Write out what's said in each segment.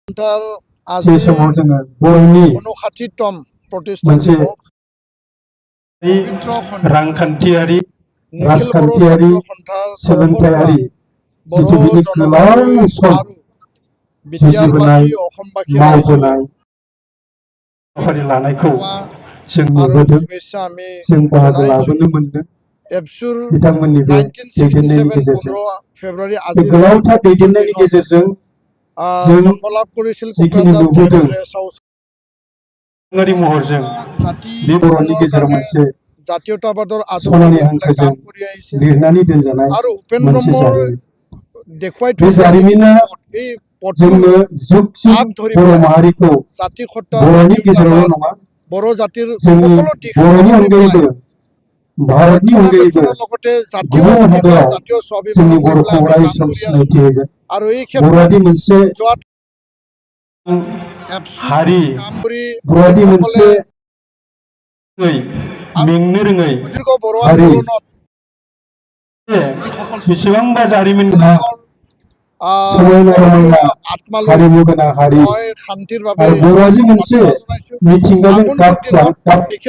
जे समाव जोङो बर'नि मोनसे रांखान्थियारि राजखान्थियारि सोलोंथायारि जिथु बिनि गोलाव सम जुजिबोनाय मावबोनाय हाबाफारि लानायखौ जों नुबोदों, जों बाहागो लाबोनो मोनदों बिथांमोननि बे दैदेननायनि गेजेरजों। बे गोलावथार दैदेननायनि गेजेरजों जों जिखिनि नुबोदों महरजों बे बर'नि गेजेराव मोनसे सनानि हांखोजों लिरनानै दोनजानाय मोनसे जारिमिन। बे जारिमिना जोंनो जुग जुग बर' माहारिखौ बर'नि गेजेरावल' नङा, जोंनि बर'नि अनगायैबो भारतनि अनगायैबो गुबुन हादराव जोंनि बर'खौ अराय सम सिनायथि होगोन। बर'आदि मोनसे हारि, बर'आदि मोनसे मेंनो रोङै हारि, बेसेबांबा जारिमिन गोनां समायना रमायना हारिमु गोनां हारि आरो बर'आदि मोनसे मिथिंगाजों गाब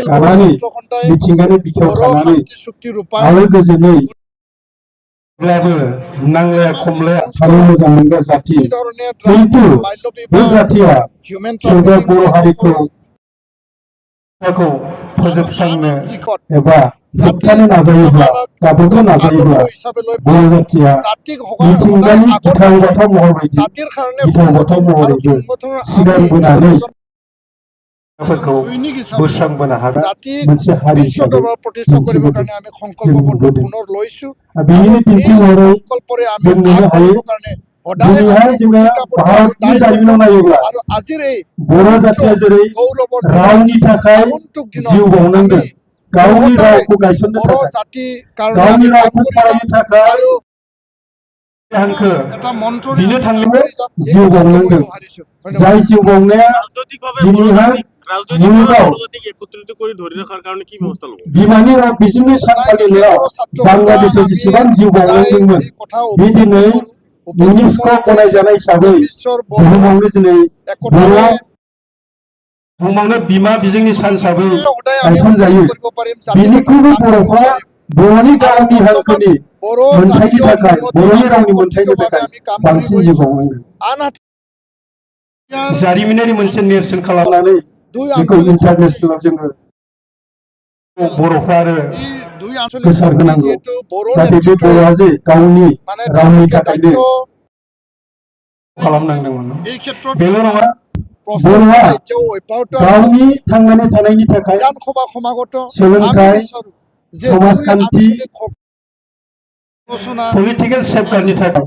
गानानै मिथिंगानि बिखायाव थानानै आलो गोजोनै अब्लाबो नांलाया खमलाया थानो मोजां मोनग्रा जाथि, खिन्थु बे जाथिया सोरबा बर' हारिखौ फोजोबस्रांनो एबा होबथानो नाजायोब्ला, गादबनो नाजायोब्ला बर' जाथिया मिथिंगानि गिथाव बाथाव महर बायदि गिथाव बाथाव महरैबो सिगांबोनानै बोस्रांबोनो हाग्रा मोनसे हारि हिसाबै दिन्थिबोदों, जों नुबोदों। बेनिनो दिन्थि महरै जों नुनो हायो, दिनैहाय जोङो भारतनि जारिमिनाव नायोब्ला बर' जाथिया जेरै रावनि थाखाय जिउ बाउनांदों, गावनि रावखौ गायसननो थाखाय, गावनि रावखौ फरायनो थाखाय हांखो बिनो थांनोबो जिउ बाउनांदों। जाय जिउ बाउनाया दिनैहाय मुलुगाव बिमानि राव बिजोंनि सानफालिनायाव बांलादेशआव जेसेबां जिउ बाउनांदोंमोन, बे दिनै इउनेस्क' गनायजानाय हिसाबै बुहुमावनो दिनै बर' बुहुमावनो बिमा बिजोंनि सान हिसाबै गायसनजायो। बेनिख्रुइबो बर'फ्रा बर'नि गावनि हांखोनि मोनथायनि थाखाय, बर'नि रावनि मोनथायनि थाखाय बांसिन जिउ बाउनांदों। जारिमिनारि मोनसे नेरसोन खालामनानै बेखौ इन्टारनेसनेलाव जोङो बर'फ्रा आरो गोसार होनांगौ, जाहाथे बे बर'आ जे गावनि रावनि थाखायनो खालामनांदोंमोन। बेल' नङा, बर'आ गावनि थांनानै थानायनि थाखाय सोलोंथाइ, समाजखान्थि, पलिटिकेल सेफगार्डनि थाखाय,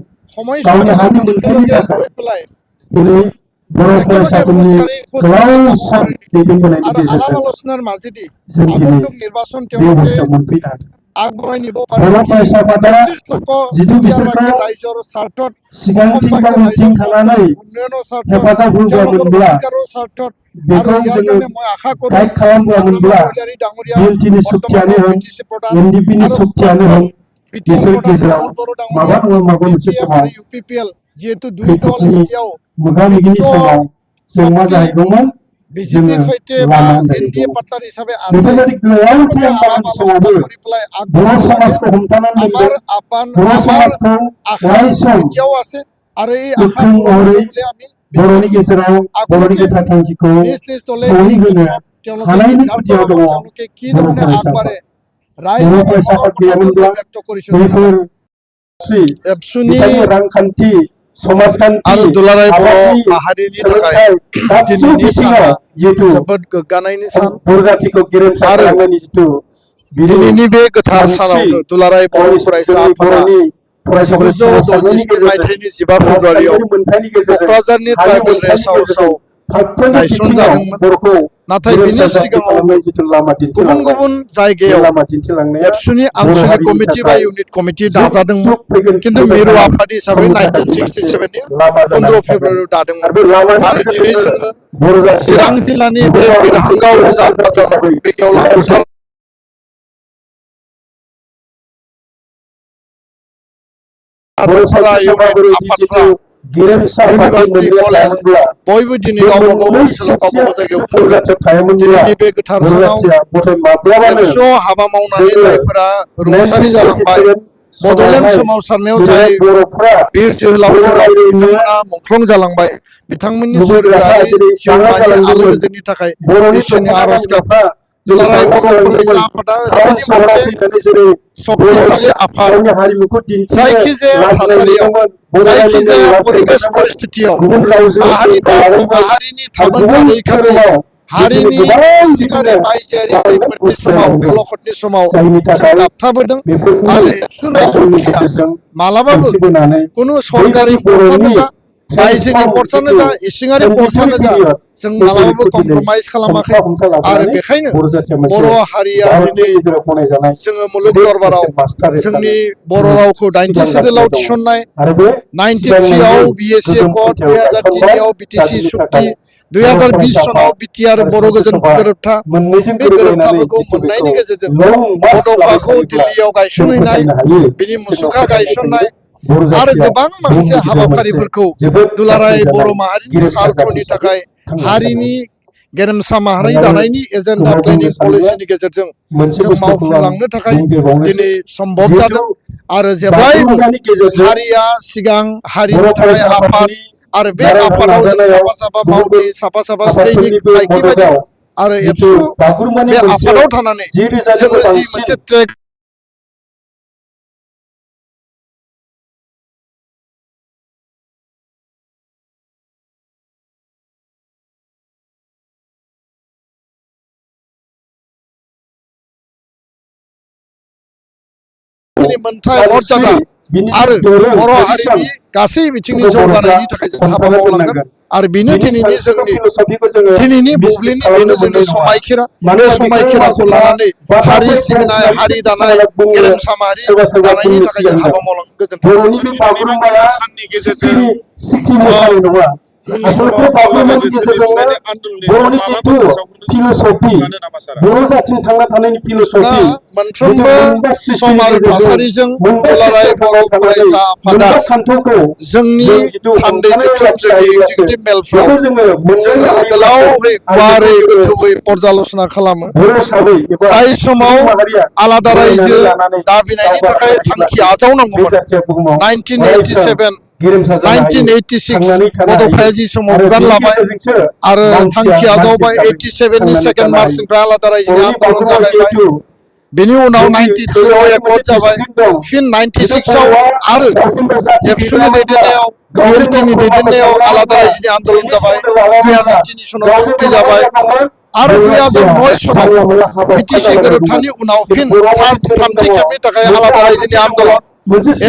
गावनि हानि मोनथायनि थाखाय दिनै बर' फरायसाफोरनि गोलाव सान दैदेनबोनायनि गेजेरजों जों दिनै बे अबस्थायाव मोनफैनो हादों। बर' फरायसा आफादा जिथु बिसोरखौ सिगांथिं बा उनथिं थानानै हेफाजाब होबोआमोनब्ला, बेखौ जोङो गाइड खालामबोआमोनब्ला, बिएलटिनि सुक्तियानो होन, एनडिपिनि सुक्तियानो होन, बिसोर गेजेराव माबा नङा माबा मोनसे समाव खैफोदनि मोगा मोगिनि समाव जों मा जाहैगौमोन, जोङो लामा आन्दायहैगौमोन। बेफोरबायदि गोलावथार आन्दायनायनि समावबो बर' समाजखौ हमथानानै दोनदों, बर' समाजखौ अराय सम गोख्रों महरै बर'नि गेजेराव बर'नि गोथार थांखिखौ सहैहोनो हानायनि गुदियाव दङ बर' फरायसा आफाद। बर' फरायसा आफाद गैयामोनब्ला बैफोर बिथांनि रांखान्थि, समाजखान्थि, आबादनि, सोलोंथाइ गासैबो बिथिङाव जिहेतु बर' जातिखौ गेरेमसा खालामनायनि जिथु दिनैनि बे गोथार सानावनो दुलाराय बर' फरायसा आफादा बर'नि फरायसाफोर 1967 मायथाइनि 15 फेब्रुआरियाव राजखान्थियारि मोनथायनि गेजेरजों, क'क्राझारनि हारि ट्राइबेल मोनथायनि रेस्ट हाउसआव गेजेरजों फारफ्रोमबो बिथिङाव गायसनजादोंमोन। बर'खौ नाथाय गेरेमसा बिनि जाथि सिगाङावबो खालामनाय जिथु लामा गुबुन दिन्थिलांनाय, गुबुन बे जायगायाव लामा दिन्थिलांनाया एबसुनि बर' आनसलिक हारिनि कमिटि बा थाखाय इउनिट कमिटि जुग दाजादोंमोन, जुग फैबाय खिन्थु मिरु थानाय आफाद हिसाबै समनि थाखाय बे मोनसे 1967 नि लामा 15 जानानै थागोन। फेब्रुआरियाव दादोंमोन। आरो बे लामानि आरो दिनै गेजेरजोंनो जोङो बर' जातिया चिरां जिल्लानि बे बुहुमाव मोनसे बिरहांगाव गेरेमसा उजान जाथि बाजार हिसाबै बे गेवलां अराय सम फोथार बर' आदबफोरा सावस्रिखौ इउनिट माबोरै आफादफ्रा जिथु गेरेमसा इउनिभार्सिटि कलेज बयबो दिनै गावबा गाव ओनसोलाव गावबा गाव जायगायाव फैगोन दिनैनि बे गोथार सानाव एबसु हाबा मावनानै जायफोरा रुंसारि जालांबाय बड'लेण्ड सोमावसारनायाव जाय बिर जोहोलाव बिथांमोना मुंख्लं जालांबाय बिथांमोननि सोरगोआरि जिउमानि आलो गोजोननि थाखाय इसोरनि आरज गाबो दुलाराय बर' फरायसा आफादा ओरैबायदि मोनसे शक्तिशाली आफाद जायखिजाया थासारियाव जायखिजाया परिबेश परिस्थितियाव माहारिनि थामोनथा रैखाथि हारिनि सिङारि बायजोआरि खैफोदनि समाव अलखदनि समाव जों गाबथाबोदों आरो एबसुनाय शक्तिया मालाबाबो कुनु सरकारि फर्सआनो जा बायजोनि फर्सआनो जा इसिङारि फर्सआनो जा जों मालाबाबो कमप्रमाइज खालामाखै आरो बेखायनो बर' हारिया दिनै जोङो मुलुग दरबाराव जोंनि बर' रावखौ 90 सिदुलाव थिसननाय 93 आव BSc एकर्ड 2003 आव BTC सुक्ति 2020 सनाव बिटिआर बर' गोजोन गोरोबथा बे गोरोबथाफोरखौ मोननायनि गेजेरजों बड'फाखौ दिल्लीयाव गायसनहैनाय बिनि मुसुखा गायसननाय आरो गोबां माखासे हाबाफारिफोरखौ दुलाराय बर' माहारिनि सार्थनि थाखाय हारिनि गेरेमसा माहारि दानायनि एजेन्डा प्लेनिं पलिसिनि गेजेरजों जों मावफुंलांनो थाखाय दिनै सम्भब जादों आरो जेब्लायबो हारिया सिगां हारिनि थाखाय आफाद आरो बे आफादाव जों साफा साफा मावथि साफा साफा सैनिक फायखि बायदि आरो एबसु बे आफादाव थानानै जोङो जि मोनसे ट्रेक मोनथाय मर्यादा आरो बर' हारिनि गासै बिथिंनि जौगानायनि थाखाय जों हाबा मावलांगोन आरो बेनो दिनैनि जोंनि दिनैनि बुब्लिनि बेनो जोंनि समायखिरा बे समायखिराखौ लानानै हारि सिबिनाय हारि दानाय गेरेमसा माहारि दानायनि थाखाय जों हाबा मावलांगोन गोजोन्थों आसलथे बागुरुम्बानि गेजेरजोंनो बर'नि जिथु फिलसफि बर' जाथिनि थांना थानायनि फिलसफि मोनफ्रोमबो सम आरो थासारिजों दुलाराय बर' फरायसा आफादा जोंनि थान्दै जथुम जोंनि एगजिकिउटिभ मेलफ्राव जोङो गोलावै गुवारै गोथौयै पर्यालोचना खालामो जाय समाव आलादा रायजो दाबिनायनि थाखाय थांखि आजावनांगौमोन 1987 1986 बड'फाया जि समाव बिबान लाबाय आरो थांखि आजावबाय 87 नि 2 मार्चनिफ्राय आलादा रायजोनि आन्दलन जागायबाय बेनि उनाव 93 आव एकर्ड जाबाय फिन 96 आव आरो एबसुनि दैदेननायाव BLTनि दैदेननायाव आलादा रायजोनि आन्दलन जाबाय 2003 सनाव सुक्ति जाबाय आरो 2009 सनाव BTC गोरोबथानि उनाव फिन थामथि खेबनि थाखाय आलादा रायजोनि आन्दलन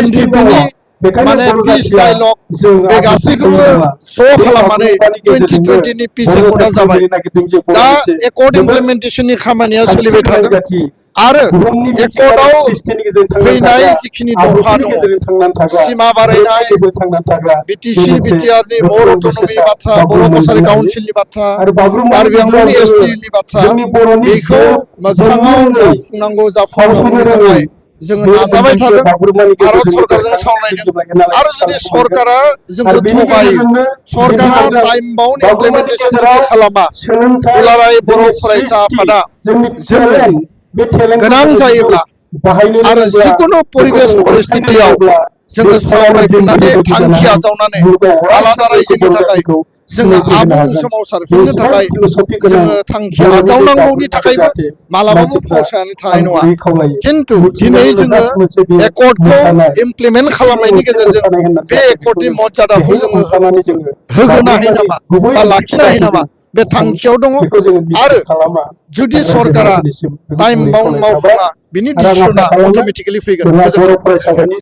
NDPनि माने पिस डायलग बे गासैखौबो ज' खालामनानै 2020 नि पिस एकर्डआ जाबाय दा एकर्ड इमप्लिमेन्टेसननि खामानिया सोलिबाय थादों आरो एकर्डआव फैनाय जिखिनि दफा दङ सिमा बारायनाय BTC BTRनि मर अट'नमिनि बाथ्रा बर' कसारि काउन्सिलनि बाथ्रा कार्बि आंलंनि STनि बाथ्रा बेखौ मोगथाङाव मावफुंनांगौ जाफुंनांगौनि थाखाय जोङो नाजाबाय थादों भारत सरकारजों सावरायदों आरो जुदि सरकारा जोंखौ थगायो सरकारा टाइम बाउन्ड इमप्लिमेन्टेसन जुदि खालामा दुलाराय बर' फरायसा आफादा जोङो गोनां जायोब्ला आरो जिकुनु परिबेश परिस्थितियाव जोङो सावरायफिननानै थांखि आजावनानै आलादा रायजोनि थाखाय जोङो आबुं सोमावसारफिननो थाखाय जोङो थांखि आजावनांगौनि थाखायबो मालाबाबो फावसायनानै थानाय नङा खिन्थु दिनै जोङो एकर्डखौ इमप्लिमेन्ट खालामनायनि गेजेरजों बे एकर्डनि मर्यादाखौ जोङो होनो हायो नामा बा लाखिनो हायो नामा बे थांखियाव दङ आरो जुदि सरकारा टाइम बाउन्ड मावफुङा बिनि डिसिसना अट'मेटिकेलि फैगोन गोजोन्थों